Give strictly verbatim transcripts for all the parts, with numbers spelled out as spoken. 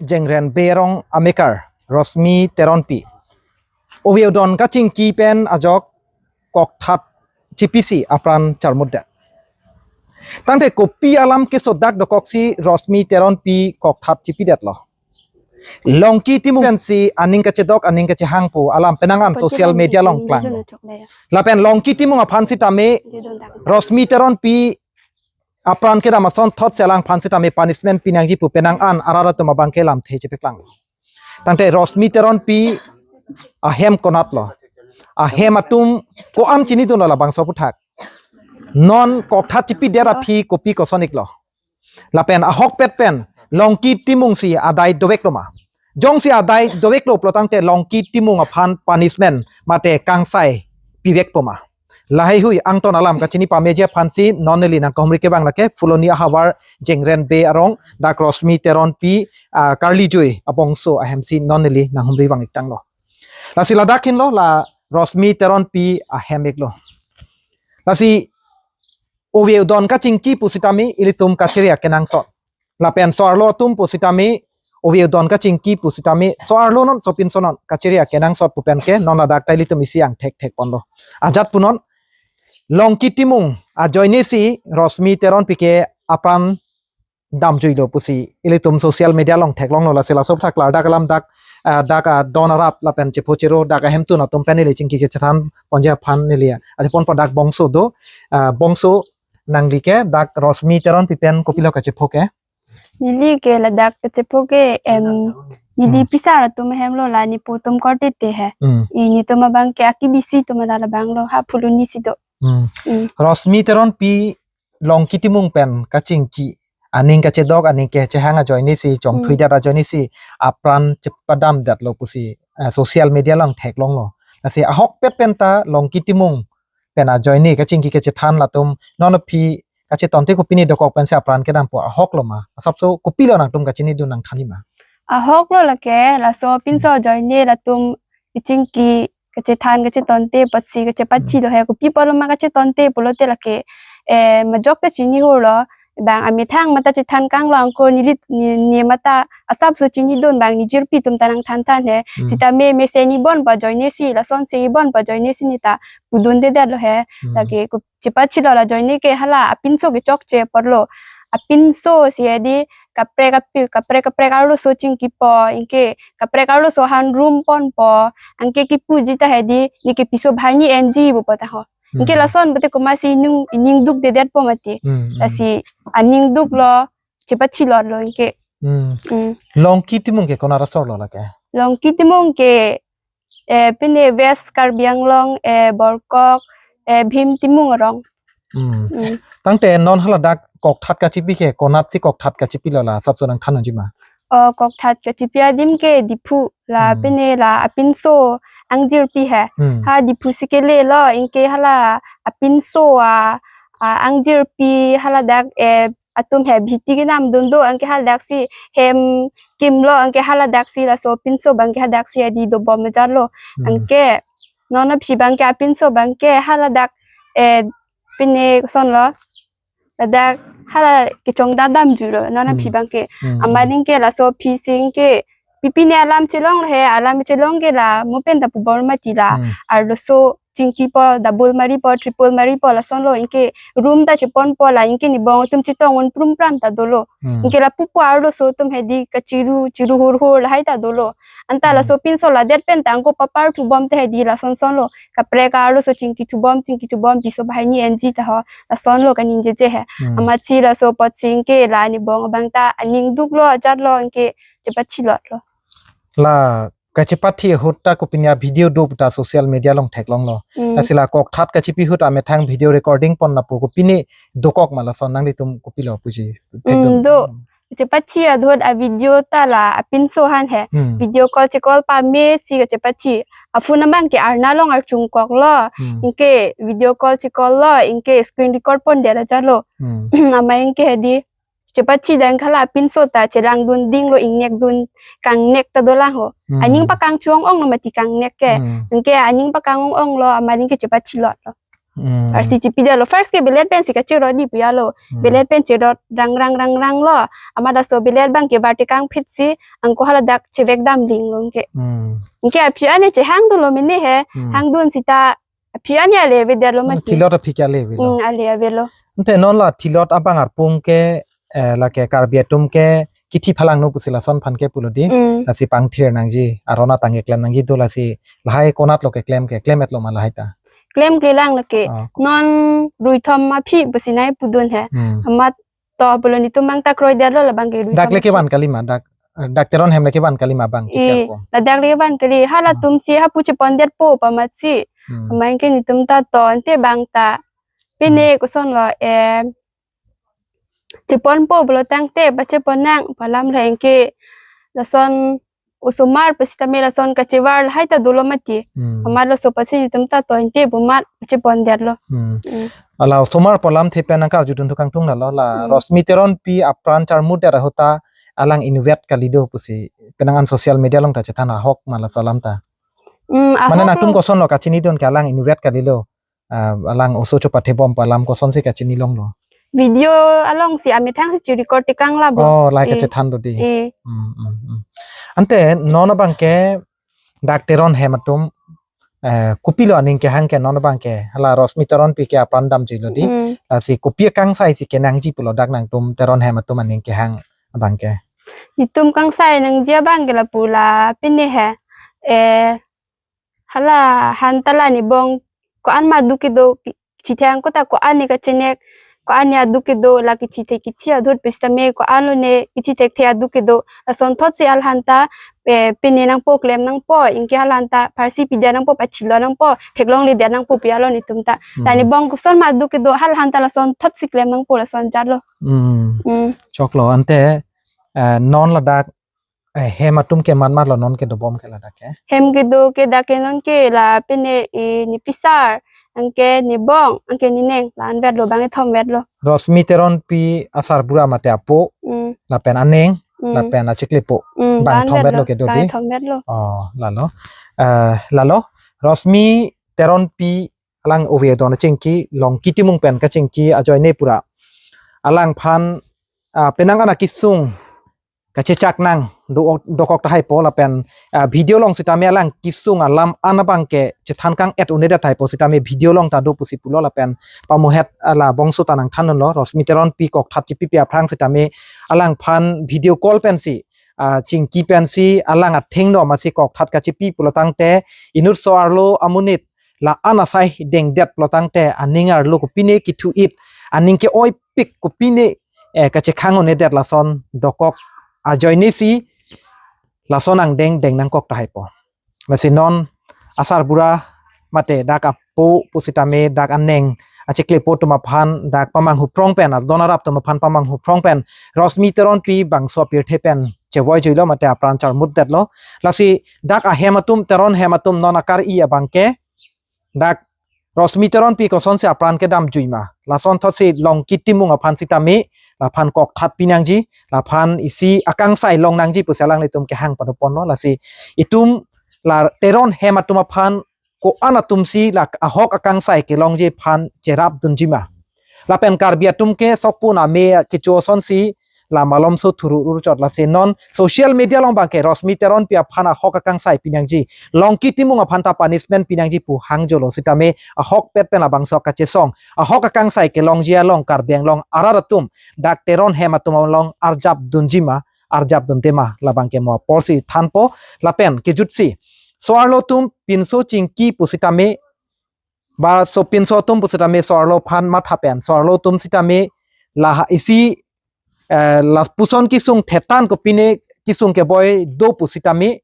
Jengren Bey arong amekar Rosmi Teronpi ove udon kachingki pen ajok kokthat chipisi apran charmutdet. Tangte kopi alam kesodak dokoksi Rosmi Teronpi kokthat chipidetlo? Longki Timung pensi aning kachedok aning kachehang pu alam penang an social media along klang. Lapen Longki Timung aphan sitame Rosmi Teronpi apran kedam asonthotsi alangphan sitame punishment pinangji pu penang an arat atum abangke lamthe chepeklang. Tangte Rosmi Teronpi ahem konatlo? Ahem atum ko-an chinidunlo labangso aphuthak? Non kokthat chipidet aphi kopi koson-iklo? Lapen ahokpet pen Longki Timungsi adai dovekloma? Jongsi adai doveklo pulo tangte Longki Timung aphan punishment mate kangsai pivekpoma? Lahaihui angton alam kachini pameji aphansi non neli nangkahumri kevang lake Phuloni ahavar Jengren Bey arong dak Rosmi Teronpi, ah, karlijui abongso ahemsi non neli nanghumri vang-iktanglo. Lasi ladak henlo, la Rosmi Teronpi ahem-iklo. Lasi ove udon kachingki pusitame ilitum kachiri akenangsot. Lapen so-arlo atum pusitame ove udon kachingki pusitame so-arlo non sopinso non kachiri akenangsot pu penke non ladak ta ilitum isi angthek thekponlo. Ajat punon, Longki Timung ajoinesi Rosmi Teronpi ke apran damjuilo pusi ilitum social media along theklonglo. Lasi laso aphuthak klardak alam dak, ah, dak, ah, don arap lapen chepho chero dak ahemtun atum pen neli chingki kachethanponji aphan neli, ah, adeponpo dak bongso do, ah, bongso nangli ke dak Rosmi Teronpi pen kopilo kachepho ke? Neli ke ladak kachepho ke, em, neli Hmm. pisar atum hemlo, la nepo atum korte te he. Hmm. I netum abangke akibisi atum ada labanglo, ha Phuloni si do. Hmm. Hmm. Rosmi Teronpi Longki Timung pen kachingki aning kachedok aning kachehang ajoinesi chongthuidet Hmm. ajoinesi apran chepadamdetlo pusi, eh, social media along theklonglo. Lasi ahokpet pen ta Longki Timung pen ajoine kachingki kachethan latum non aphi kachetonte kopine dokok pensi apran kedampo, ahokloma? Asapso kopilo nangtum kachinidun nangthanji ma? Ahoklo lake, laso pinso Hmm. ajoine latum kachingki kachethan kachetonte apotsi kachepathi Hmm. lo he, kopi apotlo ma kachetonte pulote lake, eh, majok ta chinihurlo, bang amethang mata chethan kanglo angko neli ne, ne mata asapso chinidun bang nejirpi atum ta nangthanthan he. Hmm. Sitame mesen ibonpo ajoinesi, lasonsi ibonpo ajoinesi neta pudundedetlo he. Hmm. Lake ko chepathilo, la ajoine ke hala apinso kechokche apotlo. Apinso si hedi kaprek api, kaprek kaprek arloso chingkipo, anke kaprek arloso han rumponpo, anke kipuji ta hedi neke piso banghini enji pupo ta ho. Anke Hmm. lason pute komatsi ining, ining dukdedetpo mati. Hmm, hmm. Lasi aning duklo, chepathilotlo anke. Hmm. Hmm. Longki Timung ke konat asorlo lake? Longki Timung ke, eh, pine West Karbi Anglong, eh, Borkok, eh, Bhim Timung arong. Hmm. Hmm. Tangte non haladak kokthat kachipi ke konatsi kokthat kachipilo, la asapso nangthan unji ma? Oh, kokthat kachipi adim ke Diphu, la Hmm. pine la apinso angjirpi he. Hmm. Ha Diphu si kelelo, anke hala apinso a, a angjirpi haladak, eh, atum he Bhiti kenamdun do, anke haladaksi hem kimlo, anke haladaksi laso pinso abangke hadaksi hedi dobom ajarlo. Hmm. Anke non aphi abangke apinso abangke haladak, eh, pine kosonlo, ladak hala kechongdam damjuilo non aphi Hmm. abangke. Hmm. Amat anke laso aphi si anke pipine alam chelonglo he, alam chelong ke la mo pen ta pubom mati la. Hmm. Arloso chingkipo, double maripo, triple maripo, lasonlo, anke room ta cheponpo, la anke nebong atum chetong un prumpram ta dolo. Hmm. Anke lapu pu arloso atum hedi kachiru, chiru hurhur lahai ta dolo. Anta Hmm. laso pinso ladet pen ta angko paparthubom ta hedi lasonsonlo. Kaprek arloso chingkithubom, chingkithubom, piso banghini enji ta ho. Lasonlo kaningjeje he. Hmm. Amatsi laso apotsi anke la nebong abang ta aning duklo ajarlo, anke chepathilotlo. La kachepathi ahut ta kopine video do pu ta social media along theklonglo. Hmm. Lasi la kokthat kachipi ahut amethang video recording pon lapu kopine dokok ma, lason nanglitum kopilo puji? Hmm, thekdun. Do. Chepathi ahut avideo ta la apinso han he. Hmm. Video call checall pamesi kachepathi. Aphone abangke arna along archungkoklo. Hmm. Anke video call checall lo, anke screen record pondet ajarlo. Hmm. Amat anke hedi chepathi dang hala apinso ta chelangdun dinglo, ingnek dun kangnek ta dolang ho. Hmm. Aning pakang chuong onglo mati kangnek ke. Hmm. Anke aning pakang ong onglo, amat anke chepathilotlo. Hmm. Arsi chipidetlo. First ke belet pensi kachirot di pu ya lo. Hmm. Belet pen chirot rang rang rang rang lo. Amat laso belet abang ke vertical phit si angko haladak chevek dam ling lo ke. Hmm. Ke aphi ane chehang dolo mene he. Hmm. Hangdun sita aphi ane ale avedetlo mati. Thilot aphi ke ale avelo. Hmm, ale avelo. Ante non la thilot abang arpung ke, eh, lake Karbi atum ke kithi phalangno pusi lason aphan ke pulo di. Hmm. Lasi pangthir nangji, aron atang keklem nangji do lasi lahai konatlo keklem ke, klem-etlo ma lahai ta? Klemkle lang lake. Ah. Non ruithom aphi pusi nai pudun he. Hmm. Amat to pulo netum abang ta kroidetlo labang ke ruithom aphi. Dak le kevan kalima, dak, eh, dak Teron hem le kevan kalima abang, eh, kichar ko. Ladak le kevan kali, hala, hmm, tumsi hapu chepondetpo pu amatsi. Hmm. Amat ke netum ta to ante abang ta. Pine, hmm, kosonlo, eh, cheponpo pulo tangte pachepon nang pu alam lahai ke lason osomar pusitame lason kachevar lahai ta dolo mati. Hmm. Amat laso apotsi netum ta to ante pu amat pachepondetlo. Hmm. Hmm. Hala osomar pu alamthe pen nangkarjudun thu kangtung lalo la, hmm, Rosmi Teronpi apran charmutdet ahut ta alang inutvet kali do pusi penang an social media along ta chethan, ahok ma laso alam ta? Hmm, mane ahok nangtum lo. Kosonlo kachinidun ke alang inutvet kalilo? Ah, alang oso chopathebom pu alam kosonsi kachini longlo? Video alongsi amethang si chirecord tekang la bo. Oh, lahai, eh, kachethan do di. Eh. Hmm, hmm, hmm. Ante non abang ke dak Teron hem atum, eh, kopilo aning kehang ke non abang ke? Hala Rosmi Teronpi ke apran damjuilo di. Hmm. Lasi kopi akangsai si kenangji pulo dak nangtum Teron hem atum aning kehang abang ke? Netum kangsai nangji abang ke lapu la pine he. Eh, hala han ta la anebong ko-an ma aduk kedo, kachithek angko ta ko-an ne kachenek, ko-an ne aduk kedo, la kachithek kithi adut pusitame ko-an lo ne kachithek the aduk kedo. Lason thotsi hala han ta, eh, pine nangpo, klem nangpo, anke hala han ta pharsi pidet nangpo, pachilo nangpo, theklongledet nangpo pu ya lo netum ta. Hmm. La anebong koson ma aduk kedo, hala han ta lason thotsi klem nangpo, lason jatlo. Hmm. Hmm. Choklo ante, eh, non ladak, eh, hem atum ke mat matlo non kedobom ke ladak ke? Hem kedo ke dak ke non ke la pine, eh, ne pisar, anke ne bong, anke ne neng, la-an vetlo, bang kethom vetlo. Rosmi Teronpi asarbura mate apo, hmm, lapen aneng, hmm, lapen achiklepo. Hmm, bang la-an thom vetlo, vetlo kedo bang di? Kethom vetlo. Oh, lalo. Eh, lalo, Rosmi Teronpi alang ove adon chingki, Longki Timung pen kachingki ajoine pura alangphan, ah, penang an akesung kachechak nang do, dokok tahai po lapen, ah, video along sitame alang kesung alam an abang ke chethan kang-et un'edet tahai po sitame video along ta do pusi pulo lapen pamuhet, ah, labangso ta nangthandunlo, Rosmi Teronpi kokthat chipipi aphrang sitame alangphan video call pensi, ah, chingki pensi alang athengno masi kokthat kachipi pulo tangte inut so-arlo amonit la-an asai dengdet pulo tangte aning arlo kopine kithu-it, aning ke-oipik kopine, eh, kachekhang un'edet lason dokok ajoine si lason angdeng deng nangkok tahai po. Lasi non asarbura mate dak apo pusitame dak aneng achiklepo atum aphan dak pamanghu phrong pen, adon arap atum aphan pamanghu phrong pen Rosmi Teronpi bangso apirthe pen chevoijuilo mate apran charmutdetlo. Lasi dak ahem atum, Teron hem atum non akar-i abang ke dak Rosmi Teronpi kosonsi apran kedamjui ma, lason thotsi Longki Timung aphan sitame laphan kokthat pinangji, laphan isi akangsai longnangji pusi alanglitum kehang padoponlo. Lasi itum la Teron hem atum aphan ko-an atumsi la ahok akangsai kelongji aphan cherapdunji ma, lapen Karbi atum ke sokpun ame kecho asonsi la malomso thuru rurchot, lasi non social media along abang ke Rosmi Teronpi aphan ahok akangsai pinangji, Longki Timung aphan ta punishment pinangji pu hangjolo sitame ahokpet pen labangso kachesong, ahok akangsai kelongji along Karbi Anglong arat atum dak Teron hem atum along arjapdunji ma, arjapdunde ma, labang ke mo apor si thanpo. Lapen kejutsi so-arlo atum pinso chingki pusitame, ba so pinso atum pusitame so-arlo aphan matha pen, so-arlo atum sitame la isi, eh, lapuson kesung thetan kopine kesung keboi do pusitame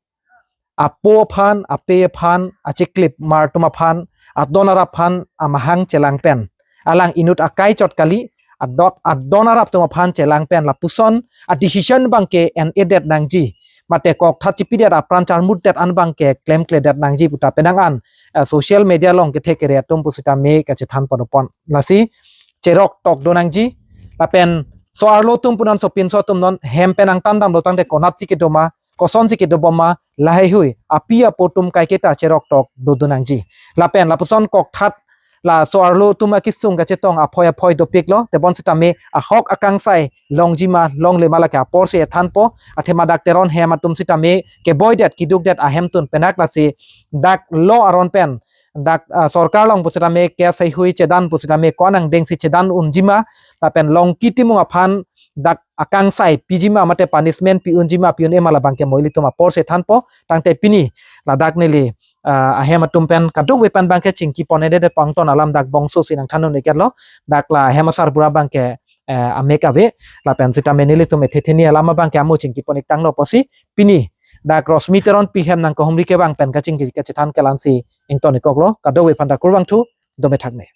apo aphan, ape aphan, achiklipmar atum aphan, adon arap aphan amahang chelang pen, alang inut akai chot kali, adot adon arap atum aphan chelang pen lapuson a-decision abang ke en-edet nangji mate kokthat chipidet, apran charmutdet an abang ke klemkledet nangji pu ta penang an, eh, social media along kethe kere atum pusitame kachethan padopon. Lasi cheroktok do nangji, lapen so-arlo atum pu non so pinso atum non hem pen angtan damlo tangte konatsi kedo ma, kosonsi kedobom ma, lahaihui api apo atum kaiketa cheroktok do do nangji. Lapen lapuson kokthat laso arlo atum akesung kachetong aphoi aphoi dopiklo, tebon sitame ahok akangsai longjima longlema lake apor si ethanpo. Athema dak Teron hem atum sitame keboidet kidukdet ahemtun penak, lasi dak law aron pen dak, ah, sorkar along pusitame case heihui chedan pusitame ko-an angdengsi chedan unjima, lapen Longki Timung aphan dak akangsai pijima mate punishment pi-unjima pi-un-ema labangke mo ilitum apor si thanpo. Tangte pini ladak neli, ah, ahem atum pen kadokave pen abangke chingki ponede de pangton alam dak bongso si nangthan un-eketlo. Dak la ahem asarbura abangke, eh, amek ave, lapen sitame nelitum ethe theni alam abangke amo chingki pon-ik tanglo pusi pini dak Rosmi Teronpi hem nangkehumri kevang pen kachingki kachethan kelang si ington-ikkoklo. Kadokave aphan dak kurvangthu, dome thakme.